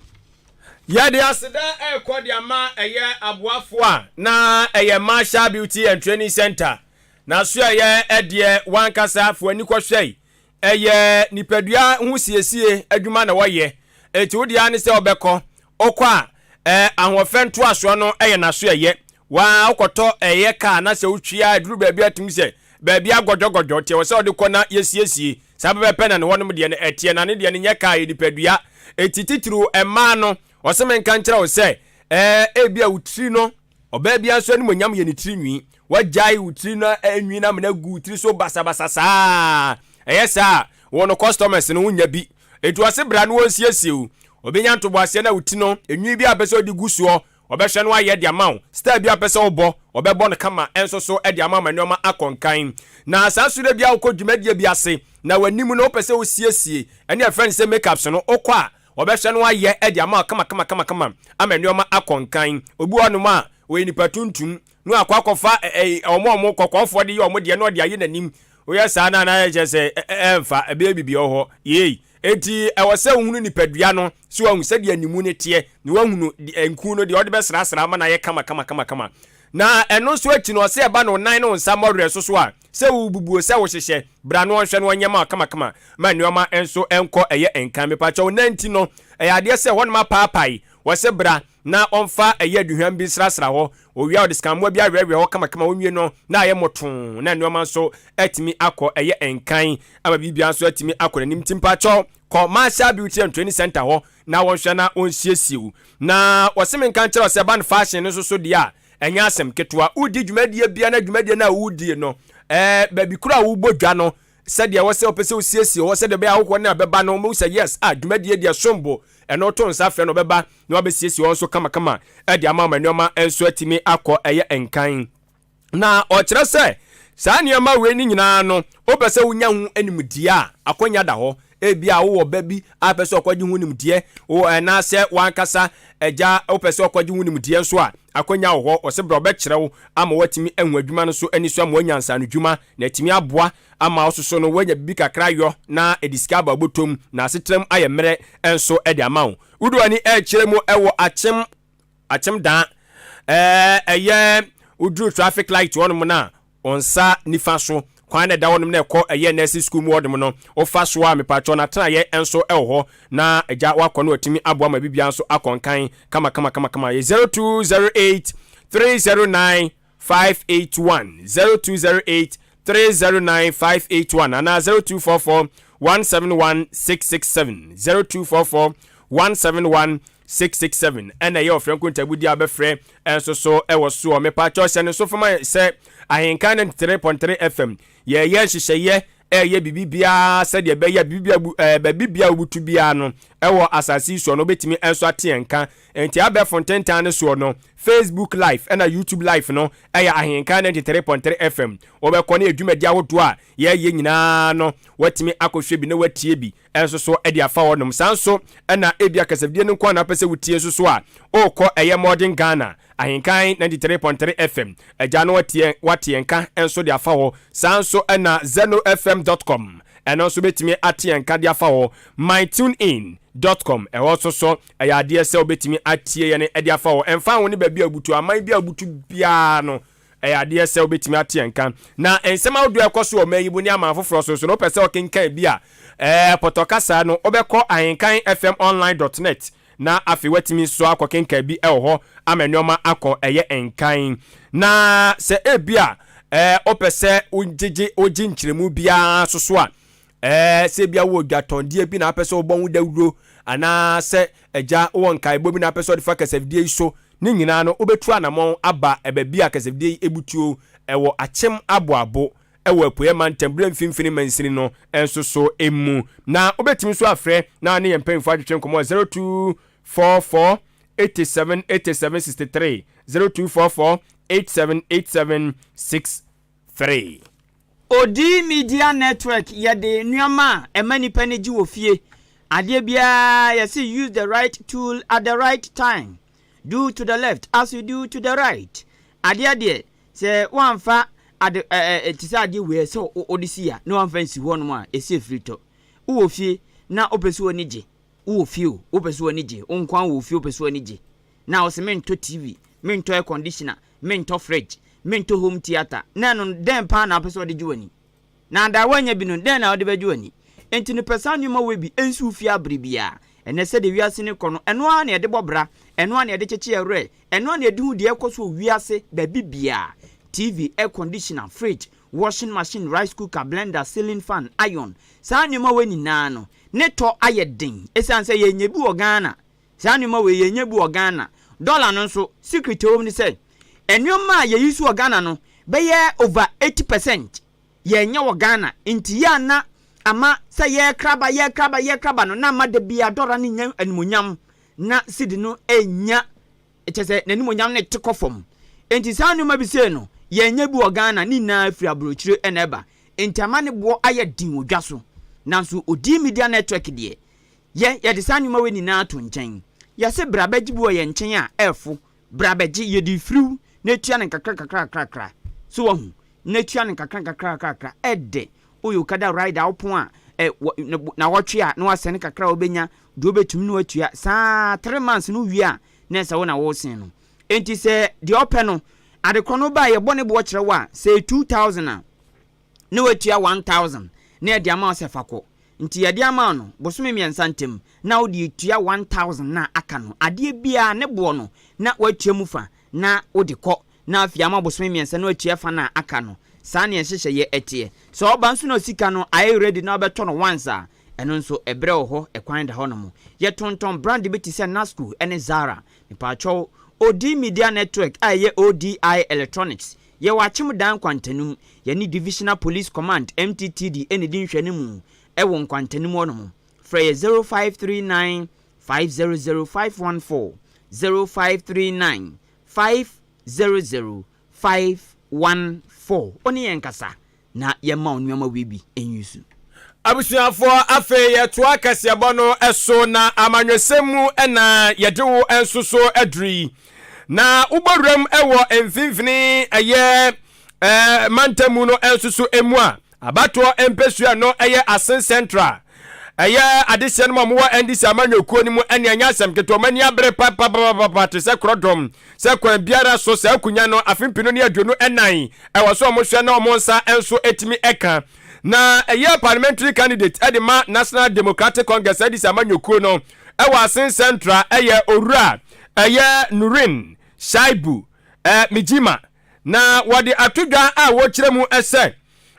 Yɛde aseda rekɔ de ama ɛyɛ aboafoɔ a na ɛyɛ Marshall Beauty and Training Center na so ɛyɛ ɛdeɛ wankasa fo ani kɔhwɛ ɛyɛ nipadua ho siesie adwuma na wɔyɛ eti wo deɛ ara ne sɛ ɔbɛkɔ ɔkɔ a ɛɛ ahoɔfɛ ntoasoɔ no ɛyɛ n'aso ɛyɛ waa wokɔtɔ ɛyɛ kaa na sɛ wotwi a ɛduru baabi atumi sɛ baabi agɔdwɔgɔdwɔ teɛ wɔ sɛ ɔde kɔ na yɛsiesie saa pɛpɛpɛ na ne hɔnom deɛ no ɛteɛ na ne deɛ no nyɛ kaa yɛ nipadua eti titiriw mmaa no ɔsɛ menka nkyerɛ wo sɛ ɛɛ ebi a wo tiri no Ɔbaa biara nso animuonyam yɛ ne tiri nwi. Wagyae wo tiri no nwi no amena gu wo tiri so basabasa saa. Ɛyɛ saa a, wo no customers no wonnya bi. Enti ɔse bra na wɔnsiesie wo. Ɔbɛnya ntoboaseɛ na wo ti no, nwi bi a wopɛ sɛ ɔde gu soɔ, ɔbɛhwɛ na wayɛ de ama wo. Style bi a wopɛ sɛ wobɔ, ɔbɛbɔ no kama nso so de ama wo ma nneɛma akɔ nkan. Na saa nso da biara wokɔ dwumadie bi ase na w'anim no wopɛ sɛ wosiesie, ɛne yɛfrɛ no sɛ makeups no, wokɔ a, Wɔbɛhwɛ no ayɛ de ama wo kamakamakama ama nneɛma akɔ nkan. Obi wɔ hɔnom a, ɔyɛ nipa tuntum, na wakɔ akɔfa wɔn a wɔn kɔkɔɔfoɔ de yɛ wɔn deɛ na ɔde ayɛ n'anim. Woyɛ saa no a, na kyerɛ sɛ ɛmfa, ɛbɛyɛ biribi wɔ hɔ. Yei. Enti ɛwɔ sɛ wohunu nipadua no, sɛ wahu sɛdeɛ animu no teɛ, na wahunu nku no deɛ ɔde bɛsrasra ama no ayɛ kamakamakama. Na ɛno nso akyi no, ɔsɛ ɛba no nan ne wo nsa mmɔwerɛ so so a, sɛ wobubuo, sɛ wohyehyɛ, bra na ɔnhwɛ na ɔnyɛ ma wo kamakama ma nnoɔma nso nkɔ ɛyɛ nkan. Mepakyɛw, na nti no, ɛyɛ adeɛ sɛ hɔnom apaapae, wɔse bra na ɔmfa ɛyɛ aduhwam bi nsrasra hɔ, ɔwie a ɔde sekammoa bi awerɛwerɛ hɔ kamakama, ɔnwie no na ayɛ motoo na nnoɔma nso atumi akɔ ɛyɛ nkan ama biribiara nso atumi akɔ n'anim. Nti mpakyɛw, kɔ Marshall Beauty and Training Center hɔ na wɔnhwɛ na wɔnsiesie wo. Na wɔse menka nkyerɛ wo sɛ ɛba no fashion no nso so deɛ a, ɛnyɛ asɛm ketewa. Wodi dwumadie bia na dwumadie no a wodie no, ɛɛ baabi koro a wobɔ dwa no, sɛdeɛ ɛwɔ sɛ wopɛ sɛ wosiesie hɔ sɛdeɛ ɛbɛyɛ a wohɔ no a bɛba no wɔbɛhu sɛ yes, ah, dwumadie deɛ sombo. Ɛno woto nsa frɛ no ɔbɛba na wabɛsiesie hɔ nso kamakama de ama ma nneɛma nso atumi akɔ ɛyɛ nkan. Na ɔkyerɛ sɛ saa nneɛma wei no nyinaa no, wopɛ sɛ wonya ho nimdeɛ a, akwannya da hɔ. Ebia wowɔ ba bi a pɛ sɛ ɔkɔgye ho nimdeɛ, anaasɛ w'ankasa agya wopɛ sɛ ɔkɔgye ho nimdeɛ nso a, akwannya wɔ hɔ. Ɔsɛ bra ɔbɛkyerɛ wo ama woatumi ahu adwuma no so ani so ama woanya nsaanodwuma na atumi aboa ama wo soso no woanya biribi kakra ayɔ na ɛde sika aba wo bɔtɔm na asetram ayɛ mmerɛ nso de ama wo. Wode w'ani rekyerɛ mu wɔ akyem Akyem daa ɛɛ ɛyɛ woduru traffic light hɔnom no a wɔn nsa nifa so kwan na ɛda hɔnom na ɛkɔ ɛyɛ nurse school mu hɔnom no wofa so a mepatwɔ na atenaeɛ nso ɛwɔ hɔ na agya wakɔ no atumi aboa ma bibia nso akɔ nkan kama kama kama kama yɛ 0208 309 581 0208 309 581 anaa 0244 171 667 0244. 171 667 ɛna ɛyɛ ɔfrɛ nkontabudi a wobɛfrɛ nso so ɛwɔ soɔ. Mepaakyɛw hyɛ ne nso fama sɛ Ahenkan 93.3 FM yɛyɛ nhyehyɛeɛ ɛyɛ biribi biara sɛdeɛ ɛbɛyɛ biribi abu ɛɛ baabi biara wobutu biara no ɛwɔ asase yi soɔ no, wobɛtumi nso ate yɛn nka. Nti abɛɛfo ntentan no soɔ no, Facebook Live ɛna YouTube Live no ɛyɛ Ahenkan 93.3 FM. Wobɛkɔ ne adwumadi ahodoɔ a yɛyɛ nyinaa no, watumi akɔhwɛ bi na watie bi nso so de afa hɔnom. Saa nso na ebia kasafidie no nko ara na wopɛ sɛ wotie nso so a, wokɔ ɛyɛ Modern Ghana, Ahenkan 93.3 FM, agya no watie wate yɛn nka nso de afa hɔ. Saa nso na zenofm dot com, ɛno nso bɛtumi ate yɛn nka de afa hɔ. Mytunein dot com, ɛhɔ nso so ɛyɛ adeɛ sɛ wobɛtumi atie yɛn de afa hɔ. Ɛmfa ho ne baabi a wobutu, aman bi a wobutu biara no, Ɛyɛ adeɛ sɛ wobɛtumi ate yɛn nka. Na nsɛm ahodoɔ a ɛkɔ so wɔ ɔman yi mu ne aman foforɔ so nso no, wopɛ sɛ wokenkan bi a, ɛɛ, pɔtɔ kasa no, wobɛkɔ ahenkanfmonline dot net na afei woatumi nso akɔkenkan bi wɔ hɔ ama nneɛma akɔ ɛyɛ nkan. Na sɛ ebia ɛɛ, wopɛ sɛ wogyegye wogye nkyerɛmu biara nso so a, ɛɛ, sɛ ebia wowɔ dwatɔndeɛ bi na wopɛ sɛ wobɔ ho dawuro, anaasɛ agya wowɔ nkaebɔ bi na wopɛ sɛ wode fa kasafidie yi so, Ne nyinaa no, wobɛtu anamɔn aba baabi a kasafidie yi butuo wɔ Akyem Aboabo wɔ Apueɛ Mantam berɛ mfimfini mansini no nso so mu. Na wobɛtumi nso afrɛ na ne yɛn mpanyinfoɔ atwetwe nkɔmmɔ wɔ 0244 87 87 63, 0244 87 87 63. Odi Media Network yɛde nnoɔma a ɛma nipa ani gye wɔ fie. Adeɛ biara yɛse use the right tool at the right time. Do to the left as you do to the right. Adeɛ deɛ sɛ woamfa ade ɛ ɛ te sɛ adeɛ wei sɛ wode si a na woamfa nsi hɔnom a ɛsi afiri tɔ. Wowɔ fie na wopɛ sɛ w'ani gye. Wowɔ fie o, wopɛ sɛ w'ani gye. Wo nko ara wɔ fie wopɛ sɛ w'ani gye. Na wose mentɔ TV, mentɔ air conditioner, mentɔ fridge, mentɔ home theatre, na ɛno no, dɛn paa na wopɛ sɛ wɔde gye w'ani? Na da a woannya bi no, dɛn na wode bɛgye w'ani? Enti no, pɛ saa nneɛma wei bi nsi wo fie bere biara. Ɛnnɛ, sɛdeɛ wiase no rekɔ no, ɛno ara na yɛde bɔ bra, ɛno ara na yɛde kyekye yɛn werɛ, ɛno ara na yɛde hu deɛ ɛrekɔ so wɔ wiase baabi biara. TV, air conditioner, fridge, washing machine, rice cooker, blender, ceiling fan, iron, saa nneɛma wei nyinaa no, ne tɔ ayɛ den ɛsiane sɛ yɛnnya bi wɔ Ghana. Saa nneɛma wei yɛnnya bi wɔ Ghana. Dollar no nso, secret a ɛwɔ mu ne sɛ, nneɛma a yɛyi so wɔ Ghana no, bɛyɛ over 80 percent yɛnnya wɔ Ghana. Nti yɛ a na ama sɛ yɛrekra ba, yɛrekra ba, yɛrekra ba no, na ama da biara dollar no nnya animuonyam, na cedi no nnya, kyerɛ sɛ n'animuonyam no te kɔ fam. Nti saa nneɛma bi sei no, yɛnnya bi wɔ Ghana, ne nyinaa firi aburokyire na ɛba. Nti ama ne boɔ ayɛ den wɔ dwa so. Nanso Odii Media Network deɛ, Yɛ, yɛde saa nneɛma wei nyinaa to nkyɛn. Yɛse bra bɛgye bi wɔ yɛn nkyɛn a, ɛfo. Bra bɛgye, yɛde firiw na tua no nkakra nkakra nkakra. So wahu? Na tua no nkakra nkakra nkakra. Ɛdɛ. Woyɛ okada rider a, wopɔn a, ɛ, wɔ, nawɔtwe a, na wasɛne kakra a wobɛnya, deɛ wobɛtumi na watua. Saa ara, 3 months no wie a, na ɛsɛ wo na wosen no. Enti sɛ deɛ ɔpɛ no, adekorɔ no ba a, yɛbɔ ne boɔ kyerɛ wo a, sɛ ɛyɛ 2000 a, na watua 1000 na yɛde ama wo sɛ fa kɔ. Nti yɛde ama wo no, bosome mmiɛnsa ntam na wode atua 1000 no a aka no. Adeɛ biara ne boɔ no na woatua mu fa na wode kɔ, na afei ama bosome mmiɛnsa na woatua fa no a aka no. Saa ne yɛn nhyehyɛeɛ teɛ. Sɛ ɔba nso na sika no ayɛ ready na wobɛtɔ no once a, ɛno nso ɛberɛ wɔ hɔ, ɛkwan da hɔnom. Yɛtontɔn brand bi te sɛ Nasco ne Zara. Mepaakyɛw, Odi Media Network a ɛyɛ ODI Electronics, yɛwɔ Akyem Dan Nkwantanum, yɛne Divisional Police Command, MTTD, na ɛdi nhwɛanimu wɔ Nkwantanum hɔnom. Frɛ yɛ 0539 500 514, 0539 500 514. Wo ne yɛn nkasa na yɛmma wo nneɛma wei bi nyi su. Abusuafoɔ, afei yɛtoa kaseɛbɔ no so, na amanyɔsɛm mu na yɛde wo nso so aduru yi. Na wobɔ wuram wɔ mfimfini ɛyɛ mantam no nso so mu a, abatoɔ mpɛsua no ɛyɛ Asen Central. Ɛyɛ adehyeɛ no ma wɔwɔ NDC amanyɔkuo no mu ɛne ɛnyɛ asɛm ketewa, wɔn ani abere papapapapa te sɛ korɔdɔm sɛ kwan biara so saa akunya no afe 2024 ɛwɔ so wɔn hwɛ na wɔn nsa nso etumi ɛka. Na ɛyɛ parliamentary candidate ɛde ma National Democratic Congress, NDC amanyɔkuo no, ɛwɔ Asen Central ɛyɛ Owura ɛyɛ Nurin Shaibu Mijima, na wɔde ato dwa a wɔkyerɛ mu sɛ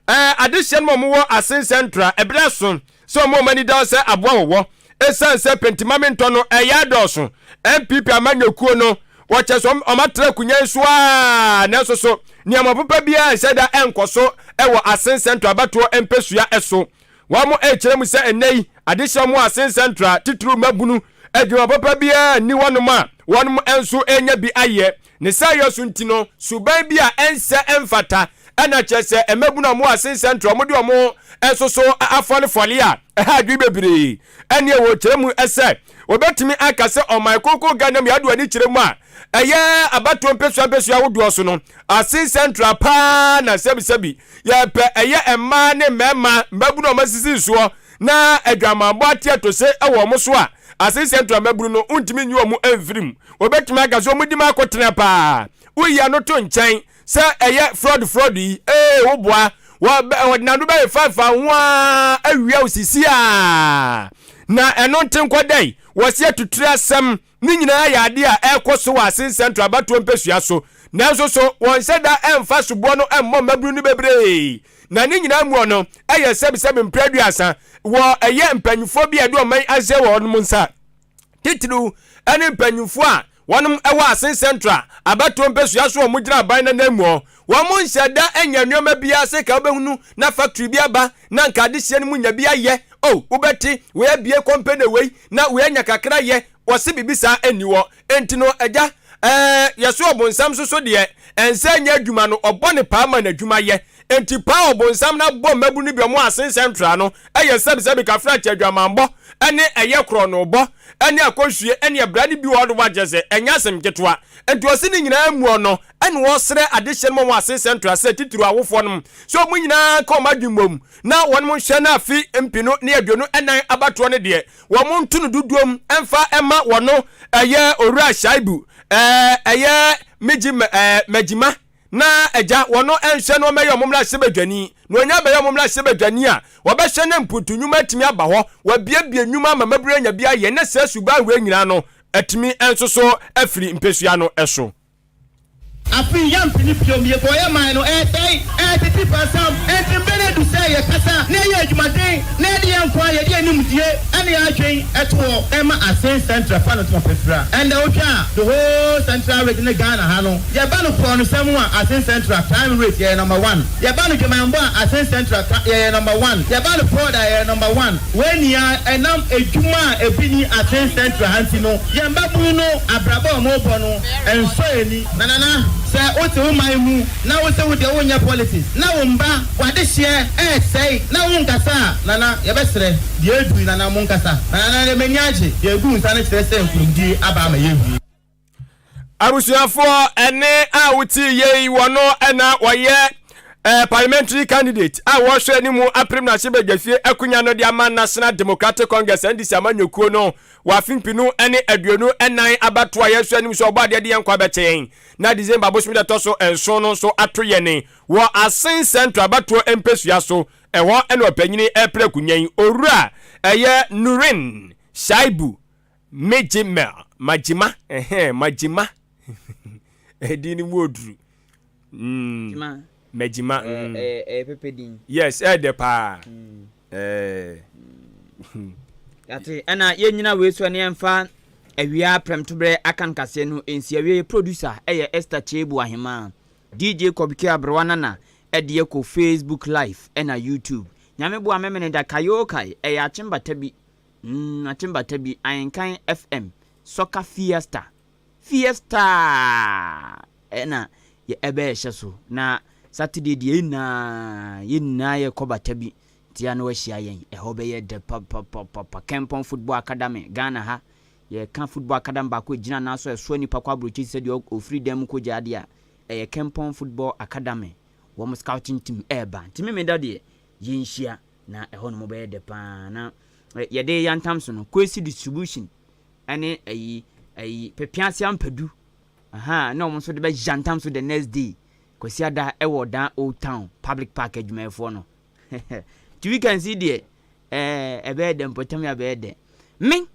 adehyeɛ no ma wɔwɔ Asen Central ɛberɛ so sɛ wɔn a wɔn ani da sɛ aboa wɔwɔ. Esiane sɛ pentimamintɔ no ɛyɛ adɔɔso, NPP amanyɔkuo no, wɔkyɛ sɛ wɔatra akonnwa yi so ara nanso so nneɛma papa biara nhyɛ da nkɔ so wɔ Asen Central abatoɔ mpesua so. Wɔrekyerɛ mu sɛ ɛnnɛ yi adehyeɛ wɔn wɔ Asen Central titiriw mmabunu adwuma papa biara nni hɔnom a wɔn nso renya bi ayɛ. Ne saayɔ so nti no, suban bi a ɛnsɛ ɛmfata na kyerɛ sɛ mmabunu a wɔwɔ Asen Central wɔde wɔn nso so afɔlefɔle a ɛha adwene bebree. Ɛnneɛ wɔkyerɛ mu sɛ wɔbɛtumi aka sɛ ɔman kronkron Ghana mu yɛade ani kyerɛ mu a ɛyɛ abatoɔ mpesua mpesua ahodoɔ so no, Asen Central paa na sɛbisɛbi yɛpɛ ɛyɛ mmaa ne mmarima mmabunu a wɔasisi soɔ na adwamammɔ ate atose wɔ wɔn so a, Asen Central mmabunu no wontumi nyi wɔn mfiri mu. Wɔbɛtumi aka sɛ wɔdi mu akotena paa. Woyi ano to nkyɛn sɛ ɛyɛ fraud fraud yi, ee woboa, wɔde n'ano bɛfefaefa ho ara awia wo sisi a. Na ɛno nte nkɔ dɛn? Wɔse atutire asɛm ne nyinaa yɛ adeɛ a ɛrekɔ so wɔ Asen Central abatoɔ mpasua so. Nanso so wɔnhyɛ da mfa soboɔ no mmɔ mmabunu no bebree? Na ne nyinaa muɔ no yɛ sɛbisɛbi mprɛ aduasa wɔ ɛyɛ mpanyinfoɔ bi a yɛde ɔman ahyɛ wɔn nsa, titiriw ne mpanyinfoɔ a wɔn wɔ Asen Central abatoɔ mpasua so a wɔn gyina aban no ananmuɔ. Wɔn nhyɛ da nyɛ nneɛma biara sɛ ka wobɛhunu na factory bi aba na nka adehyeɛ no mu nya bi ayɛ, oh wobɛte wei abue company wei na wei anya kakra yɛ, wɔse biribi saa nni hɔ. Enti no agya, ɛɛ yɛso ɔbonsam nso so deɛ ɛnsɛ nyɛ adwuma no ɔbɔ ne paa ma n'adwuma yɛ. Enti paa a ɔbonsam no abɔ mmabunu no bi ɔmo asensɛn ntra no yɛ sɛbisɛbi kafrakyɛ adwamanbɔ ne ɛyɛ korɔnobɔ ne akɔhwie ne ɛbra no bi wɔ hɔ nom a kyerɛ sɛ ɛnyɛ asɛm ketewa. Enti ɔse ne nyinaa muɔ no ɛna ɔsrɛ adehyeɛ no ma ɔmo asensɛn ntra sɛ titiriw awofoɔ nom sɛ ɔmo nyinaa nka ɔmo adwen mmom na wɔnom nhwɛ na afe mpenu ne 24 abatoɔ no deɛ wɔn nto no dodoɔ mu mfa mma wɔno ɛyɛ Owura Shaibu ɛɛ ɛyɛ Megye ɛɛ Magyima na agya wɔno nhwɛ na ɔmmɛyɛ wɔn mmarahyɛbadwani na ɔnya bɛyɛ wɔn mmarahyɛbadwani a wɔbɛhwɛ na mpuntu nnwuma atumi aba hɔ wɔabiebie nnwuma ama mmabunu anya bi ayɛ na saa suban wei nyinaa no atumi nso so afiri mpesua no so. Afei yɛmpene biom, yɛbɔ yɛn man no, ɛresɛe, ɛretete pansam, enti mmere no adu sɛ yɛkasa na yɛyɛ adwumaden na yɛde yɛn nkwa, yɛde yɛn nimdie ne yɛn adwen to hɔ ma Asin Central fa no ntoma pa fira. Ɛndɛ wohwɛ a, the whole Central Region ne Ghana ha no, yɛba no korɔnosɛm a, Asin Central crime rate yɛyɛ number one, yɛba no dwamanbɔ a, Asin Central yɛyɛ number one, yɛba no fraud a, yɛyɛ number one. Wei nyinaa ɛnam adwuma a ebi nni Asin Central ha nti no, yɛn mmabunu no abrabɔ a wɔrebɔ no, Ɛnsɔ ani. Na Nana, sɛ wote wo man mu na wose wo deɛ wonyɛ politics na wo mba, w'adehyeɛ ɛresɛe na wonkasa a, Nana, yɛbɛsrɛ, deɛ adu yi Nana monkasa. Na Nana deɛ m'ani agye, deɛ ɛgu nsa no kyerɛ sɛ nkunimdie aba ama yɛawie. Abusuafoɔ, ɛnne a wotie yei wɔ no na wɔyɛ eh, parliamentary candidate a wɔhwɛ ne mu apem n'ahyɛbadwafie akunya no de ama National Democratic Congress NDC amanyɔkuo no Wɔ afe 2024 abatoɔ a yɛresɔ anim sɛ Ɔbɔadeɛ de yɛn nkwa bɛkyɛ yɛn na December bosome da ɛtɔ so nson no nso ato yɛn wɔ Asin Central abatoɔ mpesua so. Ɛhɔ na ɔpanyini repere akonya yi, Owura ɛyɛ Nurin Shaibu Mejimel, Majima, ɛhɛn, Majima, ɛdin no mu oduru. Mm. Majima. Mm. Ɛyɛ pɛpɛ din. Yes, ɛyɛ dɛ paa. Mm. Ɛɛ. Yate ɛna yɛnyina wei so ɛne ɛmfa awia prɛmtoberɛ aka nkaseɛ no nsi awie. Yɛ producer ɛyɛ Esther Kyebu Ahemaa, DJ Kɔbike Aberewa Nana ɛde ɛkɔ Facebook live ɛna YouTube. Nyame boa memene da kayokai ɛyɛ akyembata bi mm akyembata bi Ahenkan FM Soccer Fiesta Fiesta ɛna yɛ ɛbɛɛhyɛ so na Saturday deɛ yɛn nyinaa yɛn nyinaa yɛkɔ bata bi nti a na wahyia yɛn ɛhɔ bɛyɛ dɛ papapapapa Kempɔn Football Academy Ghana ha yɛka football academy baako ɛgyina nan so ɛsoa nipa kɔ aburokyi sɛ deɛ ɔfiri dan mu kɔgya adeɛ a ɛyɛ Kempɔn Football Academy wɔn scouting team ɛɛba nti memeda deɛ yɛnhyia na ɛhɔ nom bɛyɛ dɛ paa na yɛde yantam so no Kwesi distribution ɛne ayi ayi Pepease Ampadu ahaa na wɔn nso de bɛ yantam so the next day Kwasiada ɛwɔ dan Old Town Public Park adwumayɛfoɔ no. Nti weekends yi deɛ ɛɛ ɛbɛyɛ dɛ mpɔtam yi abɛyɛ dɛ. Me.